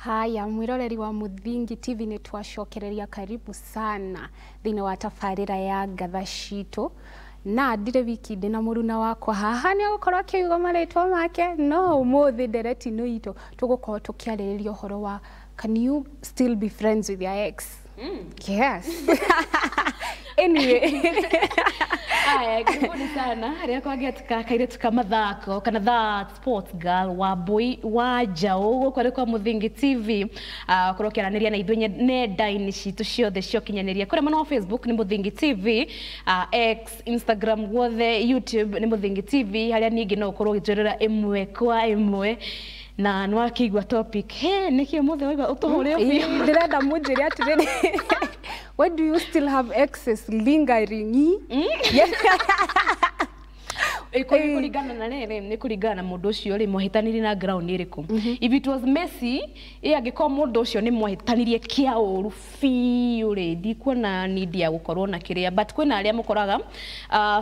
Haya, mwiroreri wa Muthingi TV, nĩ twacokereria, karibu sana thĩinĩ wa tabarĩra ya Ngatha Citũ. Na ndirĩ wiki, ndĩ na mũruna wakwa haha, nĩ agũkorwo akĩuga marĩtwa make, no ũmũthĩ ndereti-inĩ itũ tũgũkorwo tũkĩarĩrĩria ũhoro wa can you still be friends with your ex? Yes. Anyway. Haya, karibuni sana. Harĩa kwangĩa kairĩtu ka mathako kana that sports girl wa boy wa njaũ, gũkũ arĩ kwa Mũthingi TV. Korwo ũkĩaranĩria na ithuĩ nenda-inĩ citũ ciothe cia ũkinyanĩria, kũrĩa mwena wa Facebook nĩ Mũthingi TV, X, Instagram guothe, YouTube nĩ Mũthingi TV, harĩa ningĩ no ũkorwo ũgĩtwĩrĩra ĩmwe kwa ĩmwe. Na nĩ wakĩigua topic he nĩkĩ ũmũthĩ waigua ũtũhũre biũ. Ndĩrenda mũnjĩre atĩrĩrĩ, why do you still have exes lingering? Yes. Kũringana na rĩrĩ, nĩ kũringana na mũndũ ũcio rĩ, mwahĩtanirie na ground ĩrĩkũ. If it was messy, ĩ angĩkorwo mũndũ ũcio nĩ mwahĩtanirie kĩa ũru biũ rĩ, ndikuona need ya gũkorwo na kĩrĩa. But kwĩna arĩa mũkoraga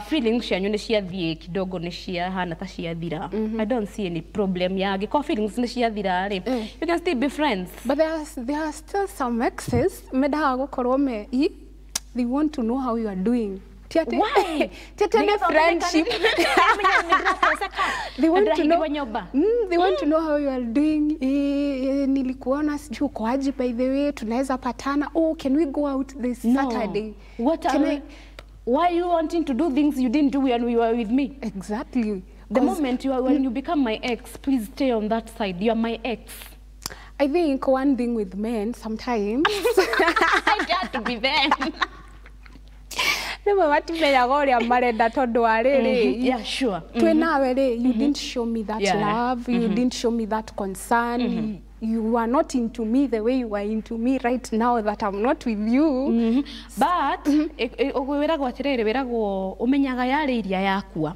feelings cianyu nĩ ciathiĩ kidogo, nĩ ciahana ta ciathira. I don't see any problem ya angĩkorwo feelings nĩ ciathira rĩ, you can still be friends. But there are still some exes mendaga gũkorwo me they want to know how you are doing. Ti atĩ Why? ti atĩ nĩ friendship. They want to know nyũmba. They want to know how you are doing. Nilikuona, sijui uko aje, by the way, tunaweza patana? Oh, can we go out this Saturday? What Can are, I why are you wanting to do things you didn't do when we were with me? Exactly. The 'Cause moment you are, when you become my ex, please stay on that side. You are my ex. I think one thing with men sometimes, I dare to be them. Rĩmwe matimenyaga ũrĩa marenda tondũ wa rĩrĩ, Yeah, sure. twĩ nawe rĩ, you didn't show me that love, you didn't show me that concern, you are not into me the way you are into me right now that I'm not with you. But wĩragwo atĩrĩrĩ, wĩragwo ũmenyaga yarĩ iria yakua.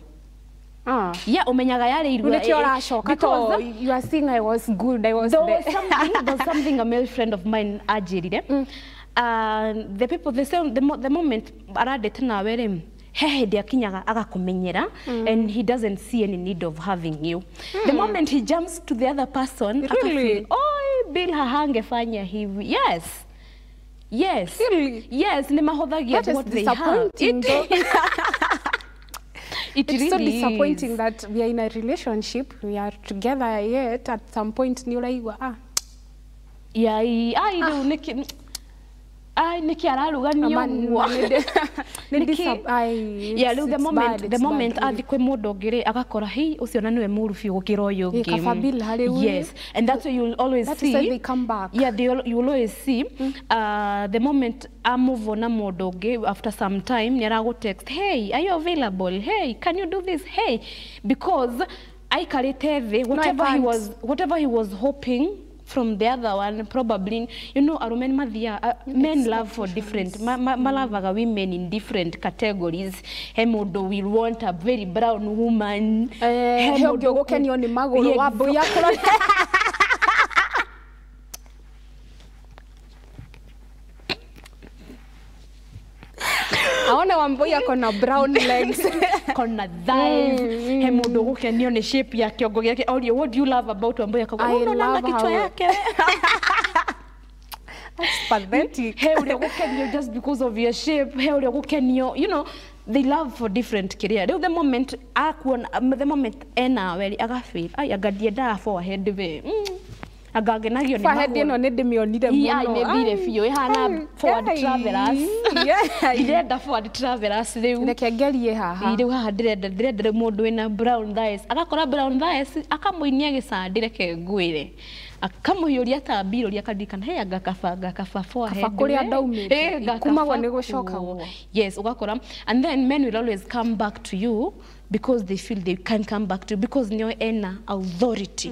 Ah. Yeah, ũmenyaga yarĩ iria. Nĩkĩo ũracoka Because to you are saying I was good, I was there there. was something, there was something a male friend of mine anjĩrire. The people, the same, the moment aradate nawe rĩ, he hĩndĩ akinyaga agakũmenyera and he doesn't see any need of having you. The moment he jumps to the other person, Really? akafeel, "Oi, Bill hahangefanya hivi." Yes. Really? Yes, nĩ mahũthagia That is what they have. disappointing, though. It It's so really disappointing is. that we are in a relationship, we are together, yet at some point nĩ ũraigua, ah, Yeah, ai rĩu nĩkĩ, ai nĩkĩ ararugania ũguo? nĩ ai, Yeah, rĩu the it's moment bad, the it's moment bad, really. athi kwĩ mũndũ ũngĩ rĩ, agakora hei, ũcio na nĩwe mũru biũ gũkĩra ũyũ ũngĩ. Kaba Bill harĩ we. Yes, and that's why you'll always That see is why they come back. Yeah, you will always see the moment amove on na mũndũ ũngĩ, after some time nĩ aragũ text, "Hey, are you available? Hey, can you do this? Hey," because aikarĩte thĩ, No, I whatever he can't. was, whatever he was hoping from the other one, probably, arume nĩ mathiaga, men love for different, malavaga women in different categories. He mũndũ will want a very brown woman. Eh, he ũngĩ ũgũkenio nĩ magũrũ Yeah, wa mbũi akũrora. Aone Wambui ako na brown legs. Kona thighs. He mũndũ ũgũkenio nĩ shape ya kĩongo gĩake. Orio, "What do you love about Wambui?" Akauga, I "Oh, unaonanga love kichwa yake." That's pathetic. He ũrĩa ũgũkenio just because of your shape, he ũrĩa ũgũkenio, they love for different kĩrĩa. Rĩu the moment akuona, the moment enawe rĩ, agafeel, ai, anga ndiendaga forehead we, anga ngenagio nĩ Forehead magũrũ. ĩno nĩ ndĩmĩonire Ai, mũno. nĩ thire Ai, biũ, ĩhana ai, forward ai, travelers. yeah. Ndirenda forward travelers rĩu. Reke ngerie haha. Rĩu haha ndĩrenda rĩu mũndũ wĩna brown thighs, agakora brown thighs akamũinia gĩcandi, reke ngwĩre, akamũhiũria ta mbirũri, akaririkana he anga kaba, anga kaba forehead Kaba kũrĩa we. ndaumĩte, Eh, anga kumagwo kaba nĩ gũcokagwo. kuo. Yes, ũgakora, and then men will always come back to you because they feel they can come back to you because nĩo ena authority.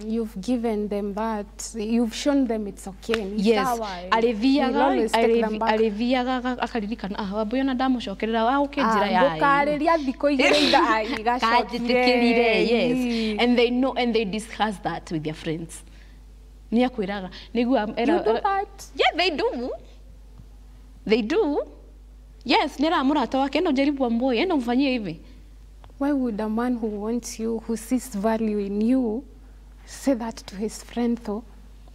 You've given them that, you've shown them it's okay. Ni Yes. sawa. We'll Arĩthiaga always take them back. arĩthiaga akaririkana, ah, Wambui ona ndamũcokerera agũkĩnjĩra Ah, ngũkarĩria thikũ igĩrĩ igacokire. Kanjĩtĩkĩrire. Yes, and they know and they discuss that with their friends. Nĩ akwĩraga nĩguo You do that? Yeah, they do, they do, yes. Nĩ mũrata wake, "Enda ujaribu Wambui, enda umfanyie hivi." Why would a man who wants you, who sees value in you, say that to his friend though?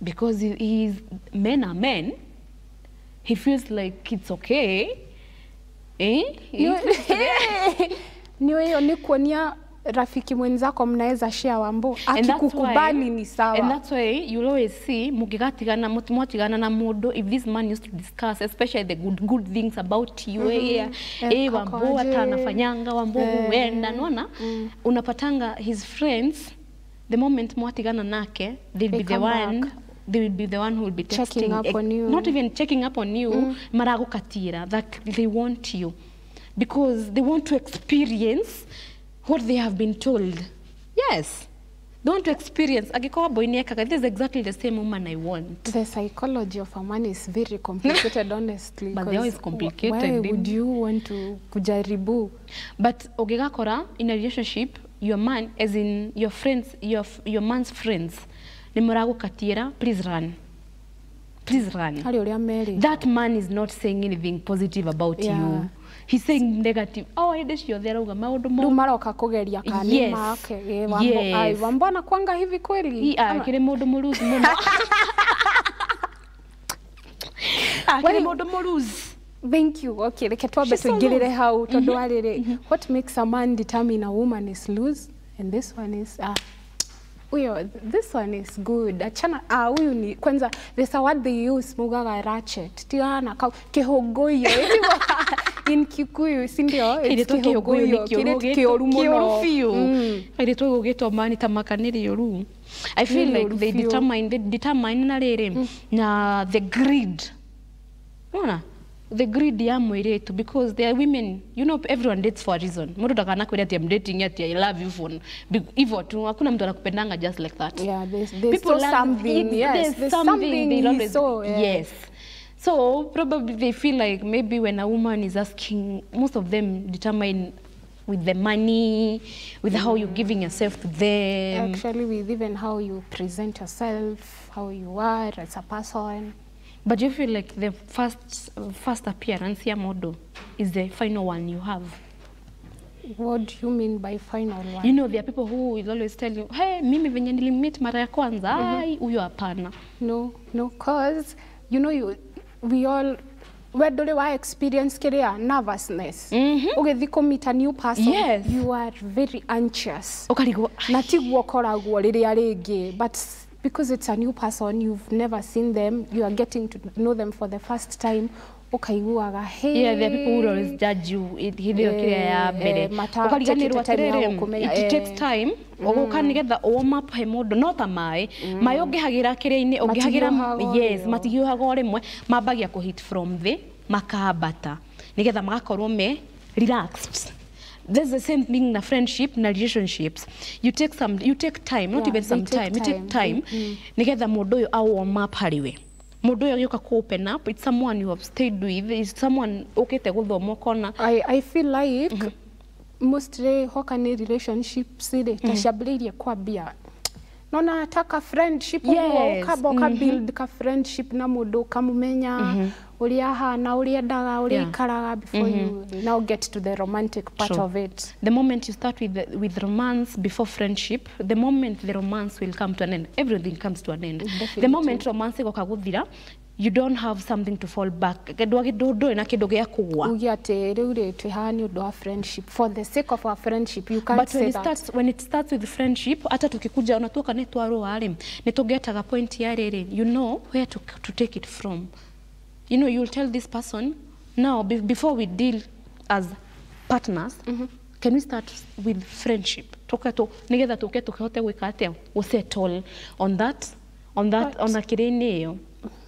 Because he's men are men. He feels like it's okay. Eh? Ni hiyo ni kuonia rafiki mwenzako mnaweza share Wambo akikukubali ni sawa. And that's why you'll always see mugigatigana mwatigana na mundu, if this man used to discuss especially the good things about you, Wambo hata anafanyanga, Wambo huenda, unaona? Unapatanga his friends, the moment mwatigana nake, they'll be the one back. They will be the one who will be texting, checking up on you. Not even checking up on you, maragukatira, that they want you because they want to experience what they have been told. Yes. They want to experience. This is exactly the same woman I want. The psychology of a man is very complicated, honestly. But they always complicated. Why would you want to kujaribu? But ogegakora, in a relationship, your man, as in your friends, your man's friends, please run. Please run. That man is not saying anything positive about you. He's saying negative. Oh, I did you there. Maroka kugeria kanima. Yes. Wambo anakuanga hivi kweli? Kile mundu muruzi muno. Kile mundu muruzi. Thank you. Okay, reke twambe tuingirire hau tondu arire. What makes a man determine a woman is loose and this one is uyo, this one is good. Achana, uyu ni kwanza there's a word they use, mugaga ratchet. Tiana kihongoyo. In Kikuyu, si ndio? It's kihongoyo. Kioru muno. Kairetu gugitwo mani ta makaniri yoru. I feel like they determine na riri na the greed. Unaona? The greed ya mwiretu, because they are women, you know, everyone dates for a reason. Mtu atakana kwenda ati I'm dating ati I love you for hivyo tu, hakuna mtu anakupendanga just like that. Yeah, there's so something, yes, there's something they always saw, yeah. Yes. So probably they feel like maybe when a woman is asking, most of them determine with the money, with how you're giving yourself to them. Actually, with even how you present yourself, how you are as a person. But you feel like the first appearance ya model is the final one you have. What do you mean by final one? You know, there are people who will always tell you, hey, mimi venye nilimmeet mara ya kwanza, ai, huyo hapana. No, no, cause you know, we all we wa experience kiria nervousness. Ugithi ku meet a new person, yes, you are very anxious. Ukarigwo na tiguo koragwo riria ringi, but because it's a new person, you've never seen them, you are getting to know them for the first time. Ukaiguaga, hey. Yeah, there are people who always judge you. It takes time. Ugoka nigetha warm up he mundu no ta mai mai ungihagira kiria-ini ungihagira, yes, matihiuhaga o rimwe, mambagia ku hit from the makambata nigetha magakorwo me relaxed. There's the same thing na friendship na relationships. You take time, not even some time. You take time nigetha mundu uyu a warm up hariwe. Mundu uyu agĩũka ku open up, it's someone you have stayed with, it's someone ukite guthoma ukona. I feel like mostly hoka ni relationships ri ta ciambĩrĩirie kwambia. Nona nataka friendship, yes, ukamba uka build ka friendship na mundu ukamumenya uria ahana, uria endaga, uria ikaraga before you now get to the romantic part of it. The moment you start with romance before friendship, the moment the romance will come to an end, everything comes to an end. Definitely. The moment romance igoka guthira, you don't have something to fall back. Ndũrĩ na kĩndũ gĩa kũgũa. Uge atĩ rĩu rĩ twĩ haha nĩ ũndũ wa friendship. For the sake of our friendship, you can't But say that. When it starts with friendship, hata tukikuja ona tuoka nĩ twarũa rĩ, nĩ tũgetaga point ya rĩrĩ, you know where to take it from. You know, you'll tell this person, now, before we deal as partners, can we start with friendship? Nĩgetha tũke tũkĩhote gwĩka atĩa? Gũ settle on that, on kĩrĩa-inĩ ĩyo.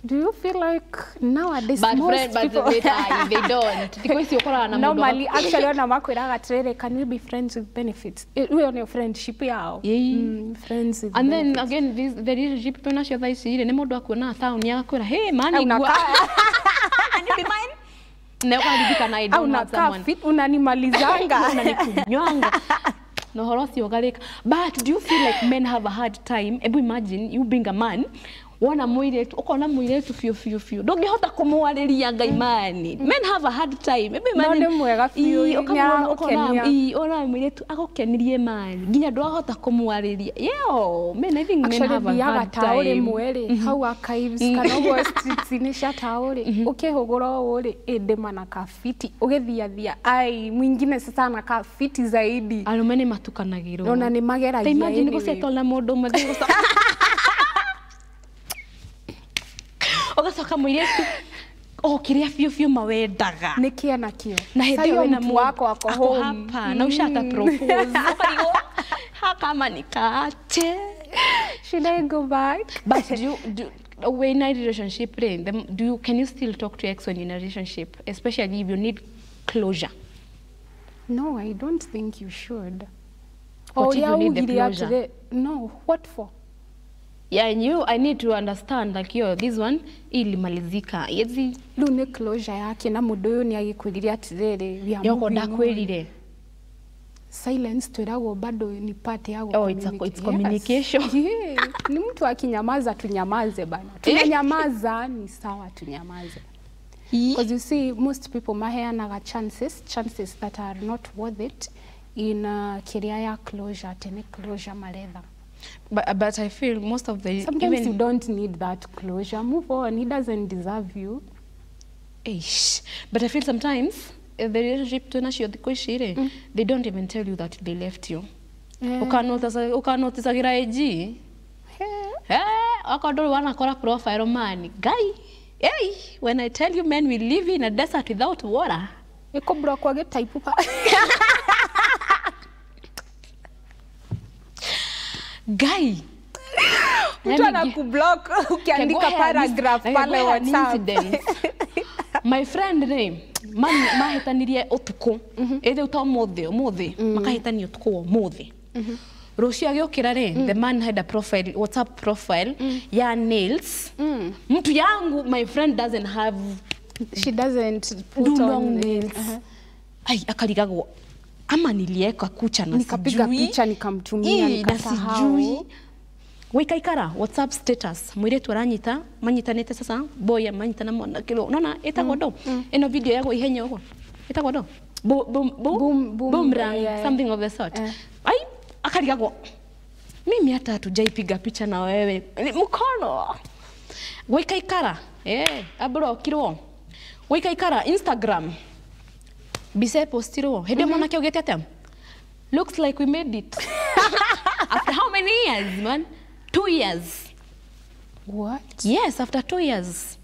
Do you feel like nowadays but most friend, but people they don't. Normally, actually, ona makwiraga atiriri, can we be friends with benefits? Uyo ni friendship yao. Friends with and benefits. Then again, this the relationship twina cio thaa ici rĩ, nĩ mũndũ akuona town agakwĩra, hey man, can you be mine? Na ũkaririkana I don't have someone. Fit unanimalizanga. Unanikunywanga. No horo ũcio ũgarĩka. But do you feel like men have a hard time? Ebu imagine you being a man, Wona muiretu ukona muiretu fiu fiu fiu ndungihota kumwariria Ngai mani. Men have a hard time. Maybe No nĩ mwega biũ, ukamwona ii ona muiretu agukenirie mani nginya ndwahota kumwariria. Yo, men, I think men have a hard time. Actually mwe rĩ hau archives kana ũguo streets-inĩ cia taũ rĩ ũkĩhũgũra ũũ rĩ ĩndĩ mana kafiti ũgĩthiathia ai mwingine sasa na kafiti zaidi. Arũme nĩ matukanagĩrwo. Ona nĩ mageragia. Imagine gũsettle na mũndũ ũmwe ugacoka muiretu o kiria biũ biũ mawendaga nĩ kĩa nakĩo na hĩndĩ ĩyo wĩna mtu wako ako home hapa na ushata propose ukarigwo hakama nikache. Should I go back? But do when in a relationship do you can you still talk to your ex when you're in a relationship, especially if you need closure? No, I don't think you should. What if you need the closure? No, what for? Yeah, and you, I need to understand like yo, this one ilimalizika. Yezi rĩu nĩ closure yake na mũndũ ũyũ nĩ agĩkwĩrire atĩrĩrĩ we are yoko moving on. Ndakwĩrire. Silence twĩragwo bado ni part ya Oh, it's communication. Yes. Yeah. Ni mtu akinyamaza tunyamaze bana. Tunanyamaza ni sawa tunyamaze. Because you see most people maheanaga chances that are not worth it in kĩrĩa ya closure tene closure maretha. But I feel most of the Sometimes even you don't need that closure. Move on. He doesn't deserve you. Eish. But I feel sometimes the relationship twĩnacio thikũ ici rĩ, they don't even tell you that they left you. Ukanoticagira AG. Eh, okorwo ndũrĩ wanakora profile man. Guy. Hey, when I tell you men will live in a desert without water. Ĩkũblock agĩtype pa. Guy. Mtu anakublock ukiandika paragraph pale WhatsApp. My friend rĩ mahĩtanirie ũtukũ ĩrĩ ta ũmũthĩ ũmũthĩ makahĩtania ũtukũ wa ũmũthĩ rũciũ agĩũkĩra rĩ, the man had a profile, WhatsApp profile ya nails. Mtu yangu, my friend doesn't have She doesn't put do on long nails. Ai, akarigagwo ama nilieka kucha na Nikapiga sijui. picha nikamtumia Ii, na nikasahau. sijui waikaikara WhatsApp status mũirĩtu aranyita manyitanĩte sasa boy amanyita na mwanake unaona ĩtagwo ndo ĩno video yagwo ihenya ũguo ĩtagwo ndo Boom, boom, boomerang, yeah. something of the sort. Eh. Ai, akarigagwo mimi hata hatujaipiga picha na wewe. Ni mkono waikaikara abrokirwo waikaikara Instagram mbica ĩpostirwo hĩndĩ ĩyo mwanake augĩte atĩa, "Looks like we made it." After how many years, man? 2 years. What? Yes, after 2 years.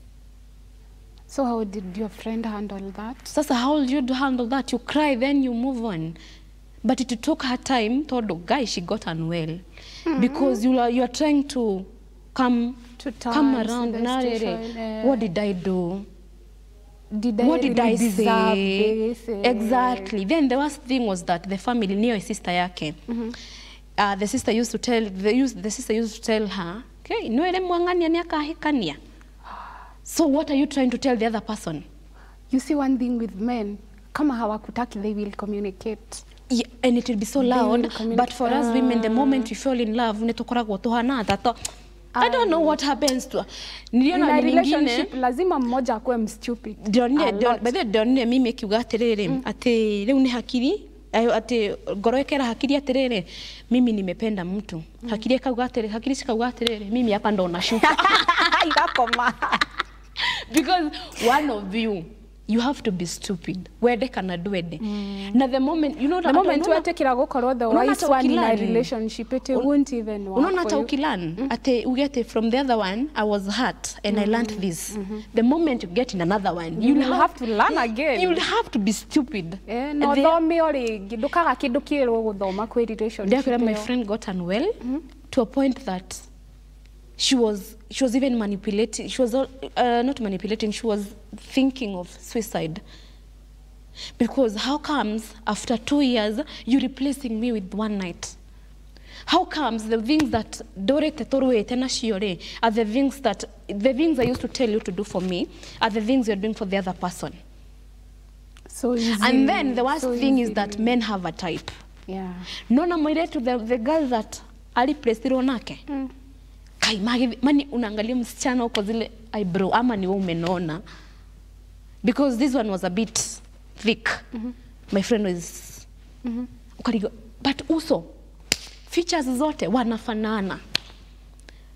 So how did your friend handle that? Sasa how will you handle that? You cry, then you move on. But it took her time tondu guy, she got unwell because you are trying to come To come terms around with the na rĩrĩ, situation, eh. what did I do? Did I What did really I deserve say? this? Eh? Exactly. Then the worst thing was that the family knew sister yake. The sister used to tell the, used, the sister used to tell her, okay, no ere mwang'ania ni akahikania. So what are you trying to tell the other person? You see, one thing with men, kama hawakutaki they will communicate. Yeah, and it will be so They loud. will communicate. But for us women, the moment we fall in love, nĩtũkoragwo tuhana tata. I don't know what happens to In niliona a nyingine relationship lazima mmoja akuwe mstupid. Ndionire A lot. by the way, ndionire mimi ĩkiuga atĩrĩrĩ atĩ rĩu nĩ hakiri ayo atĩ ngoro ĩkera hakiri atĩrĩrĩ, mimi nimependa mtu. Hakiri ĩkauga atĩrĩ, hakiri cikauga atĩrĩrĩ, mimi hapa ndo nashuka. Igakoma. Because one of you, you have to be stupid, wende kana ndwende. Na the moment you know The moment wetekera gukorwo the Unaona wise hata one in a ukilearn. relationship, it won't even work Unaona for hata you. ukilearn ati uget from the other one, I was hurt and I learned this, the moment you get in another one, You will have to learn again. You'll have to be stupid. Eh, no thome o rĩngĩ ndũkaga kĩndũ kĩerwo gũthoma kwĩ relationship Ndakwĩra, my ĩyo. friend got unwell to a point that she was even manipulating, she was not manipulating, she was thinking of suicide, because how comes after 2 years you replacing me with one night? How comes the things that ndũrĩte tũrũĩte nacio rĩ are the things that the things I used to tell you to do for me are the things you're doing for the other person? So easy, And then the worst so thing is easily. That men have a type. Yeah. Nona mũirĩtu, the girl that areplacirwo nake. Kai mani unaangalia msichana uko zile eyebrow ama ni wewe umenona, because this one was a bit thick. My friend was ukarigo, but uso features zote wanafanana.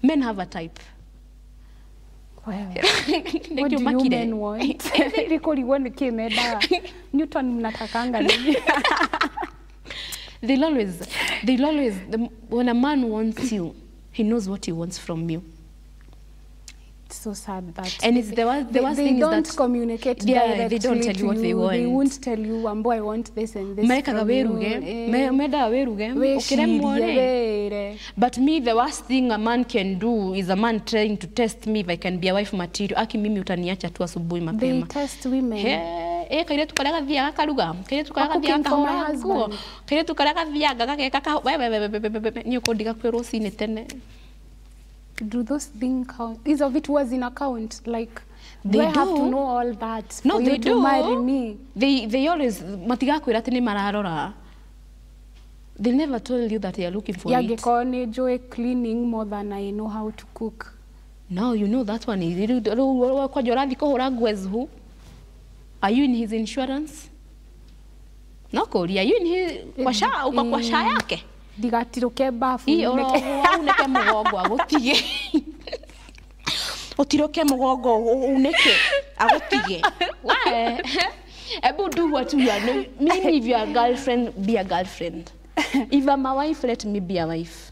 Men have a type. Well, what do you men want? Rikoriwo nĩ kĩ mendaga? Newton mnatakanga nini? They'll always, when a man wants you, he knows what he wants from you. It's so sad that and it's the worst thing is don't that communicate yeah, directly. They don't tell you what they want. They won't tell you, Ambo, I want this and this. Mekaga weruge, meda weruge, ukiremwo. But me, the worst thing a man can do is a man trying to test me if I can be a wife material. Aki mimi utaniacha tu asubuhi mapema. They test women. Hey, kairetu karia gathiaga karuga, kairetu karia gathiaga kahũra nguo, kairetu karia gathiaga gageka ka we ni ukundiga kwĩ rũcinĩ tene. Do those things count? These of it was in account. Like, they do I have to know all that? No, for they you do. To marry me. They always matigakwira ati ni mararora. They never told you that they are looking for it. Yeah, enjoy cleaning more than I know how to cook. No, you know that one is. Are you in his insurance? No, Kori, are you in his kwasha uko kwasha yake? Ndigatiruke bafu uneke mugongo agutige utiruke mugongo uneke agutige. Why? Ebu do what you are. Mimi, if you are a girlfriend, be a girlfriend. If I'm a wife, let me be a wife.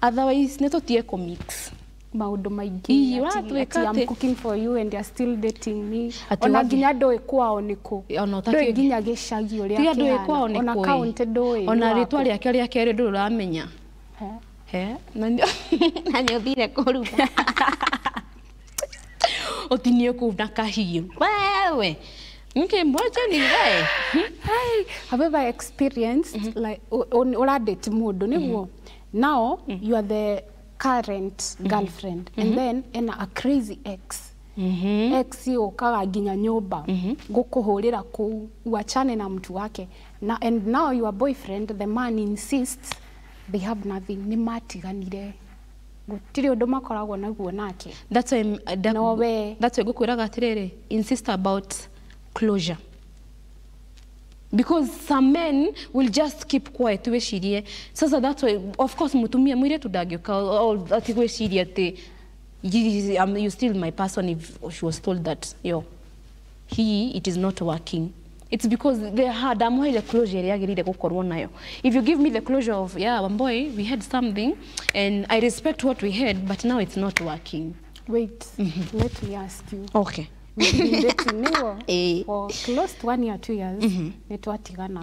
Otherwise, netotie ko mix. Maundu maingi ati I'm cooking for you and you're still dating me. Ona nginya ndoĩ kwao nĩkũ, ndoĩ nginya gĩcagi ũrĩa kĩhana, ona kaunti ndoĩ, ona rĩtwa rĩake rĩa kerĩ ndũrĩ ũramenya. He na nĩ ũthire kũruga ũtinie kũu na kahiũ wewe nke mbocha ni we. Have you ever experienced like ũradate mũndũ nĩguo now you are the current girlfriend and then ena a crazy ex ex okaga nginya nyumba gukuhurira kuu uachane na mtu wake na, and now your boyfriend, the man insists they have nothing, ni matiganire gutiri undu makoragwo naguo nake. That's why no way. That's why gukwiraga atiriri, insist about closure, because some men will just keep quiet wecirie. Sasa that's why of course mutumia mwiretu ndangĩũka ati gwĩciria atĩ you still my person if she was told that yo he it is not working. It's because they had amuheire closure ĩrĩa agĩrĩire gũkorwo nayo. If you give me the closure of yeah Wamboi, we had something and I respect what we had, but now it's not working. Wait, let me ask you. Okay. We've been dating for close to 1 year, 2 years. Nitwatigana.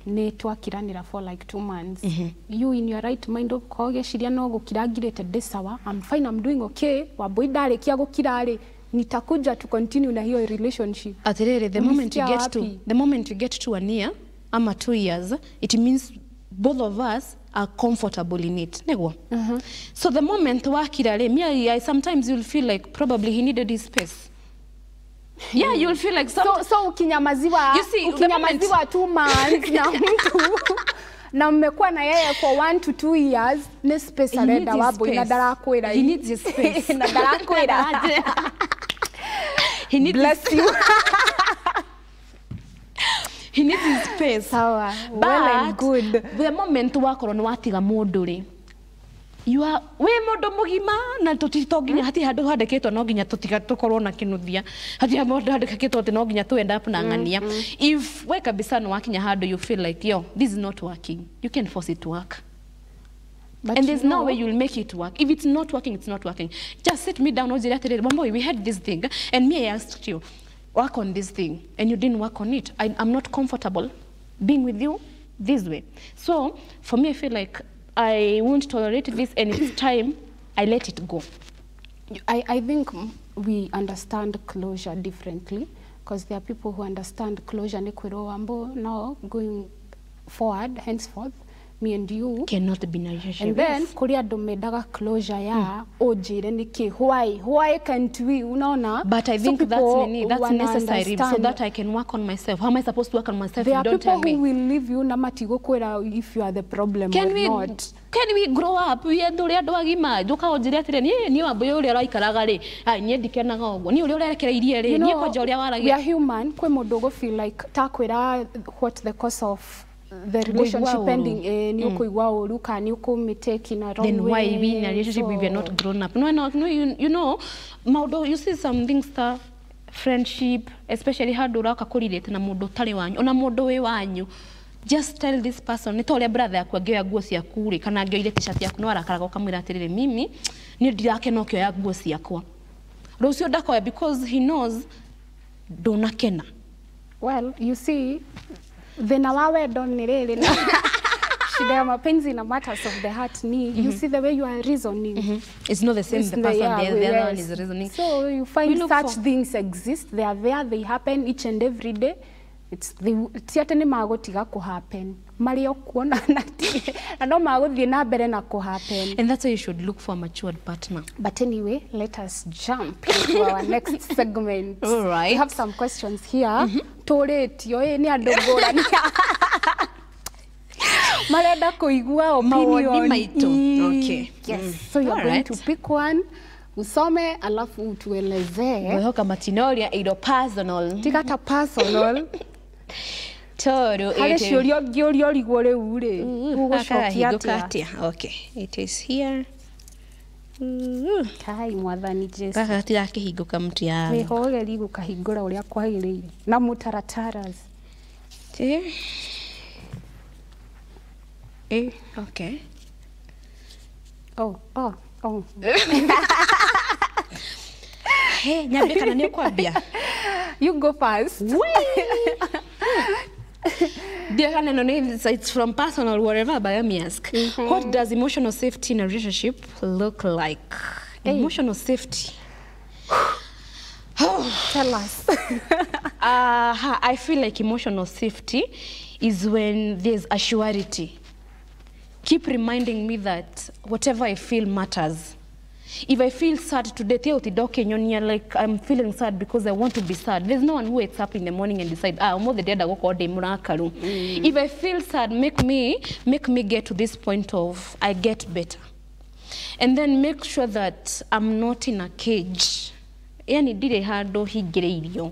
Nitwakiranira for like 2 months. You in your right mind of kogeciria no gukirangirite ndi sawa, I'm fine, I'm doing okay. Wambui ndarikia gukira nitakuja to continue na hiyo relationship. Atiriri, the moment you get to the moment you get to 1 year ama 2 years, it means both of us are comfortable in it. Negwo. So the moment wakira re, me sometimes you'll feel like probably he needed his space. Yeah, you'll feel like some so ukinyamaziwa, you see, ukinyamaziwa 2 months na mtu na mmekuwa na yeye for 1 to 2 years, ni space arenda Wambui na ndarakwira. He needs his space. Na ndarakwira. He needs bless you. He needs his space. Sawa. Well and good. The moment wakorwo ni watiga mundu ri, you are we mundu mugima na tutito nginya hati handu handikitwo no nginya tutiga tukorwo na kinuthia, hati handu handikitwo ati no nginya tu end up na ng'ania. If we kabisa no wakinya handu you feel like yo this is not working, you can force it to work. But and there's no way you'll make it work. If it's not working, it's not working. Just sit me down, Wamboi, we had this thing, and me, I asked you, work on this thing, and you didn't work on it. I'm not comfortable being with you this way. So for me, I feel like I won't tolerate this, and it's time I let it go. I think we understand closure differently, because there are people who understand closure now going forward, henceforth, Me and you cannot be in a relationship. And then kuri andu mendaga closure ya unjire niki, why can't we, unaona? But I think so that's necessary so that I can work on myself. How am I supposed to work on myself There if are you don't people tell me? Who will leave you na matigukwira if you are the problem can or we, not. Can we grow up? We andu ria andu agima nduka unjire atire ni wambo uria uraikaraga ri ai nie ndikenaga uguo ni uria urerekereirie ri ni kwanja uria waragia. We are human. Kwi mundu ugu feel like takwira what the cause of the relationship ending, ni ukuigua uru kana ni ukumitake in a wrong then way. Why we in a relationship if we are not grown up? No, you know maundu, you see some things ta friendship, especially handu uraka kurelate na mundu utari wanyu ona mundu wi wanyu. Just tell this person ni toria brother yaku angioya nguo ciaku ri kana angioire t-shirt yaku no arakaraga ukamwira atiriri mimi ni ndirakena ukioya nguo ciakwa rucio ndakoya because he knows ndunakena. Well, you see thina wa wendo ni riri na shida ya mapenzi na matters of the heart ni you see the way you are reasoning. It's not the same. It's the person the other one is reasoning. So you find such things exist. They are there, they happen each and every day. It's the ti ati ni magutiga ku happen mari okuona na ti na no maguthie na mbere na ku happen. And that's why you should look for a matured partner. But anyway, let us jump into our next segment. All right. We have some questions here. Turitio ni andu ngurani marenda kuigua opinion maitu. Okay. Yes. So you are going to pick one. Usome alafu utuelezee. Ngwehoka matinoria iro personal. Tigata personal. Toru harĩ ciũria ũngĩũria ũrigwo rĩu rĩ ũgũcokia atĩa? Okay, it is here. Kai mwathani Jesu. Gaka gatirakĩhingũka mtu ya. Wĩhogeri gũkahingũra ũrĩa kwagĩrĩire na mũtaratara. Okay. Oh. Hey, nyambie kana nĩ ũkwambia? You go first. Dear Hannah, it's from personal whatever, but let me ask. What does emotional safety in a relationship look like? Hey. Emotional safety. Tell us. I feel like emotional safety is when there's assurity. Keep reminding me that whatever I feel matters. If I feel sad today, like I'm feeling sad because I want to be sad. There's no one who wakes up in the morning and decides, ah, I'm the dead. If I feel sad, make me get to this point of I get better. And then make sure that I'm not in a cage. Yani dire hado higireirio.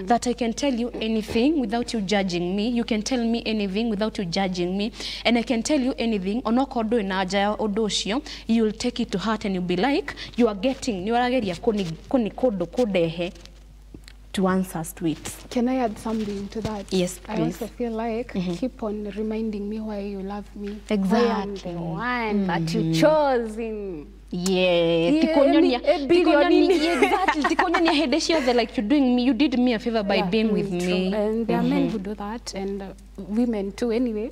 That I can tell you anything without you judging me. You can tell me anything without you judging me. And I can tell you anything. Onokodo inaja odoshio. You'll take it to heart and you'll be like, you are getting, you are getting koni kodo kodehe to answers to it. Can I add something to that? Yes, please. I also feel like keep on reminding me why you love me. Exactly. Why I'm the one that you chose in. Yeah, exactly. Tikonyonia hede ciothe, like you're doing me, you did me a favor by being with me. And there are men who do that and women too anyway.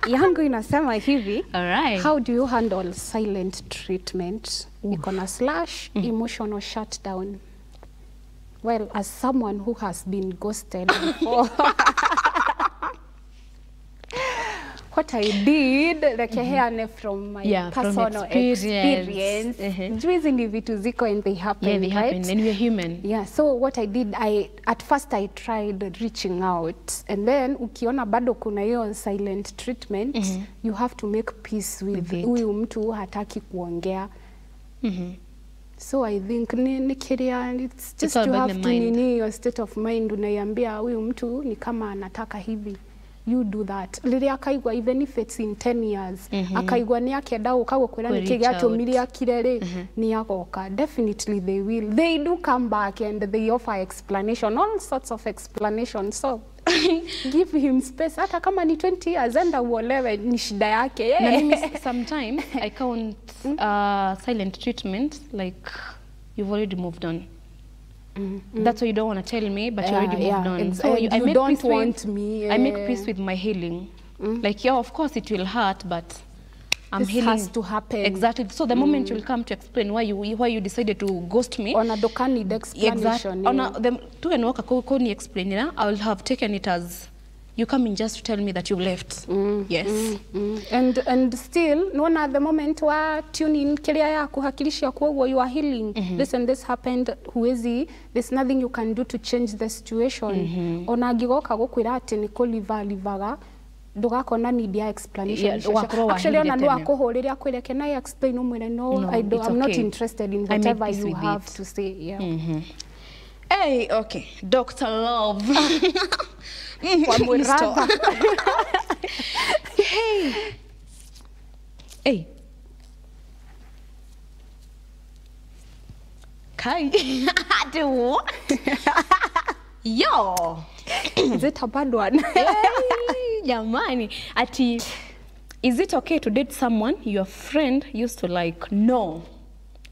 Yangu inasema hivi. All right. How do you handle silent treatment? Iko na slash emotional shutdown. Well, as someone who has been ghosted before, what I did, like mm from my personal experience. Juizi ni vitu ziko and they happen, yeah, they right? happen, and we're human. Yeah, so what I did, at first I tried reaching out, and then ukiona bado kuna hiyo silent treatment, you have to make peace with huyu mtu hataki kuongea. So I think ni kiria, it's just you have to nini your state of mind, unaiambia huyu mtu ni kama anataka hivi. You do that. Riri akaigwa even if it's in 10 years. Akaigwa ni akenda uka gukwira ni kigiatumire akire ri ni agoka. Definitely they will. They do come back and they offer explanation, all sorts of explanation. So give him space. Hata kama ni 20 years enda uolewe ni shida yake. Na mimi sometimes I count silent treatment like you've already moved on. That's why you don't want to tell me, but you already moved on. So you don't want me. I make peace with my healing. Like, yeah, of course it will hurt, but I'm this healing. Has to happen. Exactly. So the moment you'll come to explain why you decided to ghost me. On a dokani explanation. Exactly. On a, the to and work koni explain, I will have taken it as You come in just to tell me that you've left. Yes. And still nona the moment wa tune in kiria yaku hakili ciaku ũguo you are healing. This and this happened, huwezi, there's nothing you can do to change the situation. Ona angĩgoka gũkwĩra atĩ nĩ kũliva livaga, ndũgakona need ya explanation. Yeah, wakorwo Actually ona wahithire no tene. akũhũrĩre akwĩre can I explain, ũmwĩre no, No, I don't, it's I'm not okay. interested in I made whatever peace you with have it. to say. Yeah. Hey, okay. Dr. Love. Wa mũratha. Hey. Hey. Kai. Do what? Yo. Is it a bad one? Hey, jamani. Ati, is it okay to date someone your friend used to like? No.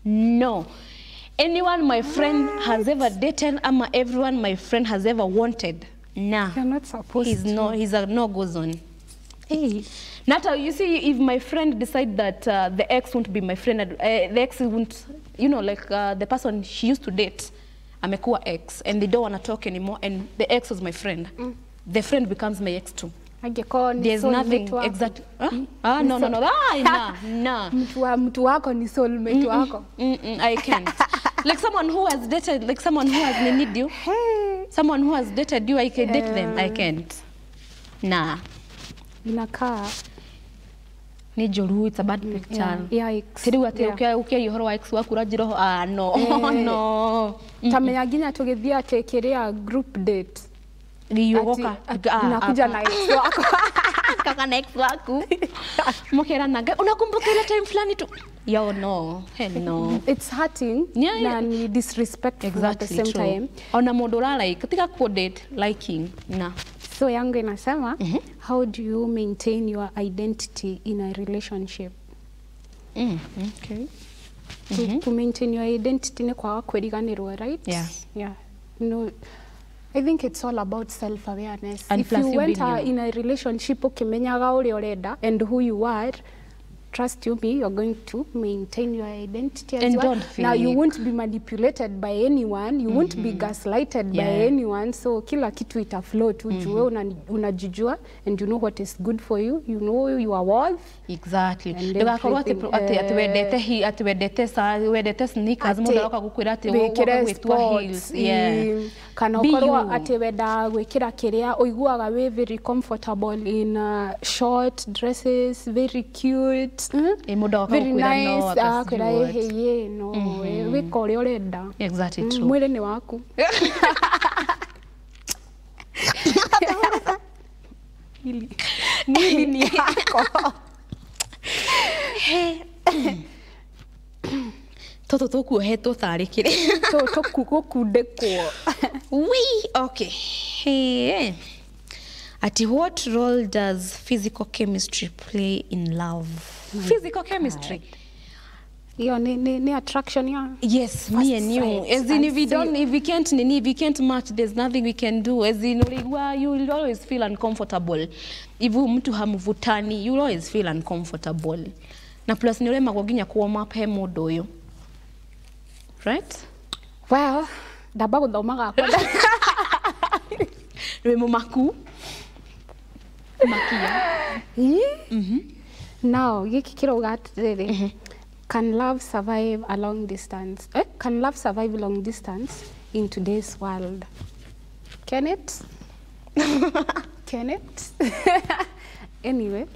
No. Anyone my friend has ever dated, ama everyone my friend has ever wanted. Nah. You're not supposed He's to. no, he's a no go zone. Hey. Nata, you see, if my friend decide that the ex won't be my friend, the ex won't, you know, like the person she used to date, amekuwa ex, and they don't want to talk anymore, and the ex was my friend. The friend becomes my ex too. Angĩkorwo nĩ There's soulmate nothing waku. exactly. Huh? Ah, no, no, no. Ah, nah, nah. Mtu wako ni soulmate wako. I can't. Like someone who has dated, like someone who has need you. Hey. Someone who has dated you, I can date them. I can't. Nah. Inakaa Nĩ njũru, it's a bad picture. yeah, yikes. Ti rĩu atĩ Yeah. ũkĩaria ũhoro wa ex waku ũranjĩra ũhoro, ah, no, Eh. no. Tamenya nginya tũgĩthiĩ atĩ kĩrĩa group date. Gĩũgoka. Nakuja na ex wako. Kaka na ex waku. Mũkerana, unakumbuka ile time fulani tu. Yo, no. Hell no. It's hurting Yeah, na yeah. ni disrespectful Exactly at the same true. time. Ona mũndũ ũralike, tiga ku date liking. Na. So yangu inasema, how do you maintain your identity in a relationship? Okay. To maintain your identity ni kwaga kwĩriganĩrwo, right? Yeah. Yeah. No, I think it's all about self-awareness. And If plus you you went being you. in a relationship ũkĩmenyaga ũrĩa ũrenda and who you are, trust you me, you're going to maintain your identity as And well. don't Now you fake. won't be manipulated by anyone, you won't be gaslighted by Yeah. anyone, so kila kitu ita flow tu juu wewe unajijua and you know what is good for you, you know your worth. Exactly. And Ndũgakorwo atĩ everything, atĩ wendete hi atĩ wendete sa wendete sneakers mũndũ aroka gũkwĩra atĩ wĩkĩre ũgoka gwĩtua heels. sports, Yeah. kana Be ũkorwo you. atĩ wendaga gwĩkĩra kĩrĩa ũiguaga wĩ very comfortable in short dresses, very cute, Ĩ, mũndũ agoka very gũkwĩra no, nice, anga akwĩra sijui what. ĩhĩ no, wĩka ũrĩa ũrenda. Exactly true. Mwĩrĩ nĩ waku. Mwĩrĩ nĩ yako. Tũtũ tũkuohetwo tarĩ kĩrĩ. Tũkũkundĩkwo. We okay. Hey. Ati what role does physical chemistry play in love? Physical chemistry. Hiyo ni attraction ya Yes, me and you. sight, As in, I if we see. don't, if we can't, nini, if we can't match, there's nothing we can do. As in, uligwa, you will always feel uncomfortable. If mtu hamvutani, you will always feel uncomfortable. Na plus ni uremagwo nginya ku warm up he mũndũ ũyũ. Right? Well, ndamba gũthoma gakwa. Wĩ mũmaku. Makia. Now, gĩkĩ kĩrauga atĩrĩrĩ, can love survive a long distance? Can love survive long distance in today's world? Can it? Can it? Anyway,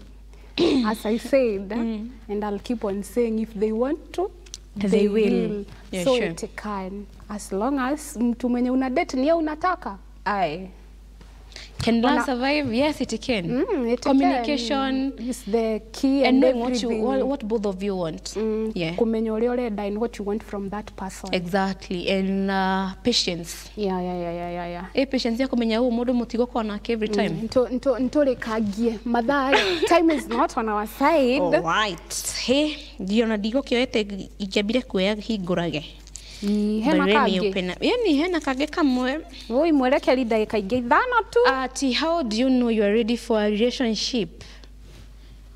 as I said, and I'll keep on saying, if they want to, They will. Yeah, so sure. it can. As long as mtu mwenye una date ni yeye unataka. Aye. Can love Ona- survive? Yes, it can. It Communication can. Is the key and and knowing what you everything. what both of you want. Yeah. Kumenya ũrĩa ũrenda and what you want from that person. Exactly. And patience. Yeah. Eh, patience ya kumenya ũyũ mũndũ mũtigũkorwo nake every time. Ntũrĩkangie mathaa time is not on our side. Alright. Hey, ndiona ndigũkĩoete ingĩambire kuoya hingũrage. Ii, hena But let me kangĩ. open up. Yani hena kangĩ kamwe. Oi mwerekeri ndagĩka ingĩ ithano tu. Ati, how do you know you are ready for a relationship?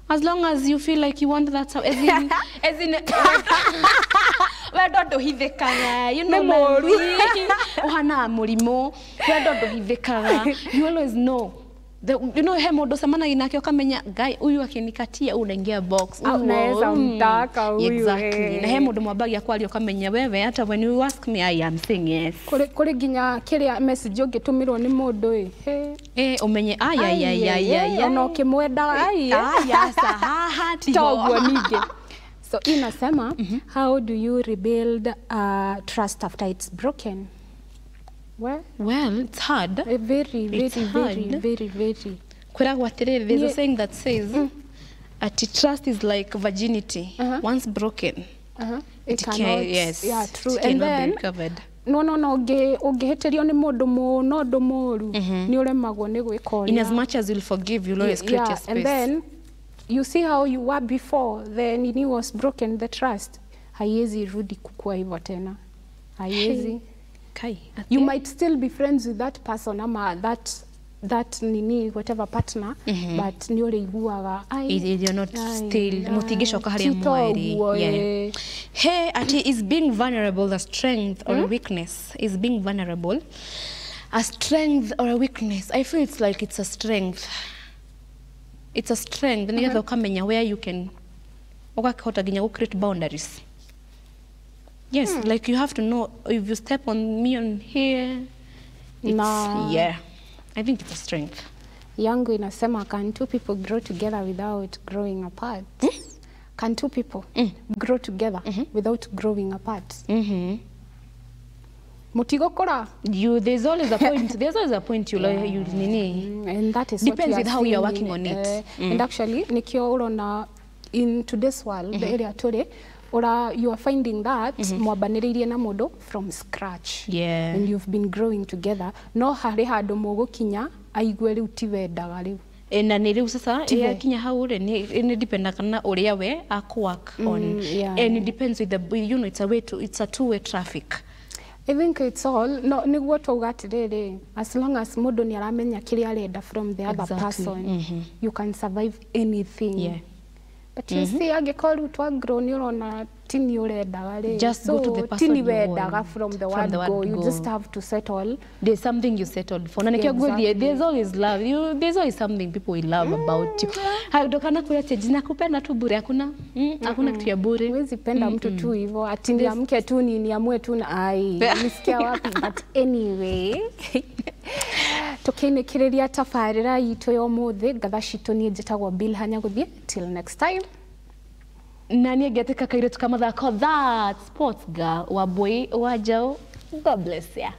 As long as you feel like you want that, as in, as in, wendo ndũhithĩkaga, you know, Nĩ mũũru. ũhanaga mũrimũ, wendo ndũhithĩkaga, you always know. You know, he mũndũ ũcemanagia nake ũkamenya guy huyu akinikatia unaingia box. Au, naweza mtaka huyu, Exactly. eh. Na he mũndũ mwambagia kwaria ũkamenya wewe hata when you ask me I am saying yes. Kũrĩ nginya kĩrĩa message ũngĩtũmĩrwo nĩ mũndũ ĩ. He. Eh, ũmenye ai ai ai ai ai. Ona ũkĩmwendaga ai. Ai aca haha tiho. Toguo ningĩ. So inasema, how do you rebuild trust after it's broken? Well, Well, it's hard. Very, very, It's very, hard. very, very. Kwĩragwo atĩrĩrĩ, there's a Yeah. saying that says ati trust is like virginity. Once broken, It it can, cannot, yes, yeah, true. it And cannot be then, recovered. no no no ũngĩhĩtĩrio nĩ mũndũ mũno ũndũ mũru nĩ ũremagwo nĩ gwĩka In ũrĩa as much as you'll forgive, you'll always create your space. And then you see how you were before the nini was broken, the trust haiwezi rudi kukua hivyo tena, haiwezi. Kai, You might still be friends with that person ama that nini whatever partner, but nĩ ũrĩiguaga ai, You're not ai, still ai, mũtingĩcoka harĩa ti mwarĩ. toguo, Yeah. eh. Hey, ati is being vulnerable a strength or a weakness? Is being vulnerable a strength or a weakness? I feel it's like it's a strength. It's a strength nĩgetha ũkamenya where you can ũgakĩhota nginya gũ create boundaries. Yes, like you have to know if you step on me on here, it's, Na- yeah. I think it's a strength. Yangu inasema, can two people grow together without growing apart? Can two people grow together without growing apart? Mutigokora. You, there's always a point. There's always a point you'll you nini. And that is Depends what we with are how you're seeing working on it. And actually nikio urona in today's world, the area turi ura you are finding that mwambanĩrĩirie na mũndũ from scratch. Yeah. And you've been growing together, no harĩ handũ mũgũkinya aigue rĩu ti wendaga rĩu. Na nĩ rĩu sasa Tiwe. yakinya hau rĩ nĩ depend kana ũrĩa we akũ work on. Yeah. And it depends with the, you know, it's a way to, it's a two way traffic. I think it's all no niguo twauga atiriri, as long as mundu ni aramenya kiria arenda from the other person, you can survive anything. Yeah. But you see, angĩkorwo rĩu twa grow nĩ ũrona ti nĩ ũrendaga rĩ, Just go to the person ti nĩ you wendaga want. from the From word the word go. You go. just have to settle. There's something you settled for. Na nikio Exactly. exactly. There's always love. You, there's always something people will love about you. Ndokana kuya ati nakupenda tu bure, hakuna hakuna kitu ya bure. Huwezi penda mtu tu hivyo ati niamke tu ni niamue tu na ai nisikia wapi. But anyway, tukiinĩkĩrĩria tabarĩra itũ ya ũmũthĩ, ngatha citũ niĩ njĩtagwo Bill Hanyaguthie. Till next time. Na niĩ ngetĩka kairĩtu ka mathako, that sports girl wa Mbui wa Njaũ. God bless ya.